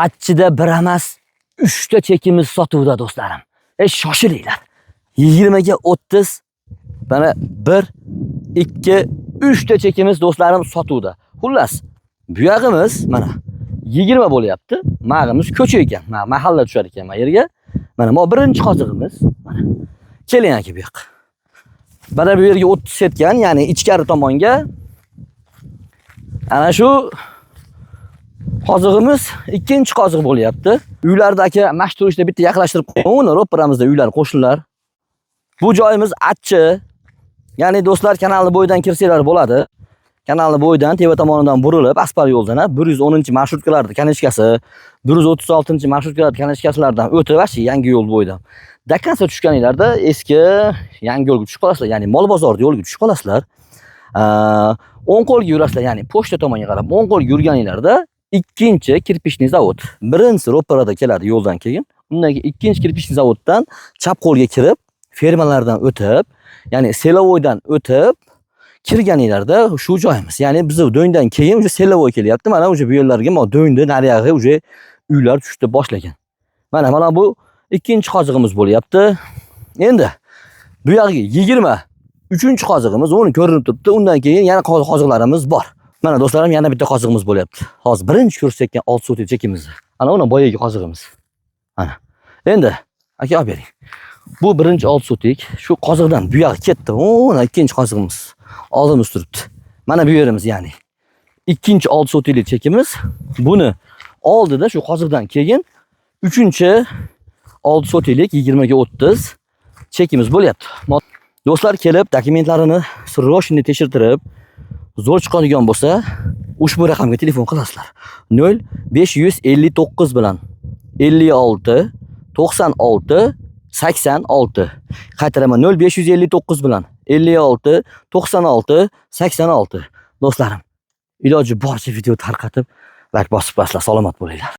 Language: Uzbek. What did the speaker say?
Achchida bir emas, 3 ta chekimiz sotuvda do'stlarim. Shoshilinglar. 20 ga 30, mana 1, 2, 3 ta chekimiz do'stlarim sotuvda. Xullas, bu yog'imiz mana 20 bo'lyapti. Mag'imiz ko'cha ekan. Mana mahalla tushar ekan mana yerga. Mana bu birinchi qozig'imiz. Mana. Keling aka bu yoqqa. Mana bu yerga 30 setgan, ya'ni ichkari tomonga ana shu qozig'imiz ikkinchi qoziq bo'lyapti. Uylarda aka mana shu turishda bitta yaqinlashtirib qo'ying. Uni ro'paramizda uylar, qo'shnilar. Bu joyimiz Achchi. Ya'ni do'stlar, kanalni bo'yidan kirsanglar bo'ladi. Kanalni bo'yidan tepa tomonidan burilib, asfalt yo'ldan 110-marshrutkalarning konechkasi, 136-marshrutkalarning konechkasilaridan o'tib, shu yangi yo'l bo'yidan. До конца tushganinglarda eski yangi yo'lga tushib qolasizlar, ya'ni mol bozorda yo'lga tushib qolasizlar. O'ng qo'lga yurasizlar, ya'ni pochta tomonga qarab o'ng qo'lga yurganinglarda ikkinchi кирпичный zavod. Birinchisi ro'parada keladi yo'ldan keyin. Undan keyin ikkinchi кирпичный zavoddan chap qo'lga kirib, fermalardan o'tib, ya'ni Selovoydan o'tib kirganinglarda shu joyimiz. Ya'ni bizni do'ngdan keyin уже Selovoy kelyapti. Mana уже bu yerlarga mana do'ngda nariyog'i уже uylar tushdi boshlagan. Mana bu ikkinchi qozig'imiz bo'lyapti. Endi bu yog'iga 20 uchinchi qozig'imiz, uni ko'rinib turibdi. Undan keyin yana qoziqlarimiz bor. Mana do'stlarim, yana bitta qozig'imiz bo'lyapti. Hozir birinchi ko'rsatgan 6 sotik chekimiz. Ana uni boyagi qozig'imiz. Mana. Endi aka olib bering. Bu birinchi 6 sotik shu qoziqdan bu yog'i ketdi. Uni ikkinchi qozig'imiz oldimiz turibdi. Mana bu yerimiz, ya'ni ikkinchi 6 sotiklik chekimiz. Buni oldida shu qoziqdan keyin uchinchi 6 sotiklik 20 ga 30 chekimiz bo'lyapti. Do'stlar kelib dokumentlarini срочно tekshirtirib, zo'r chiqadigan bo'lsa, ushbu raqamga telefon qilasizlar. 0 559 bilan 56 96 86. Qaytaraman, 0 559 bilan 56 96 86. Do'stlarim, iloji boricha video tarqatib, like bosib qo'yasizlar. Salomat bo'linglar.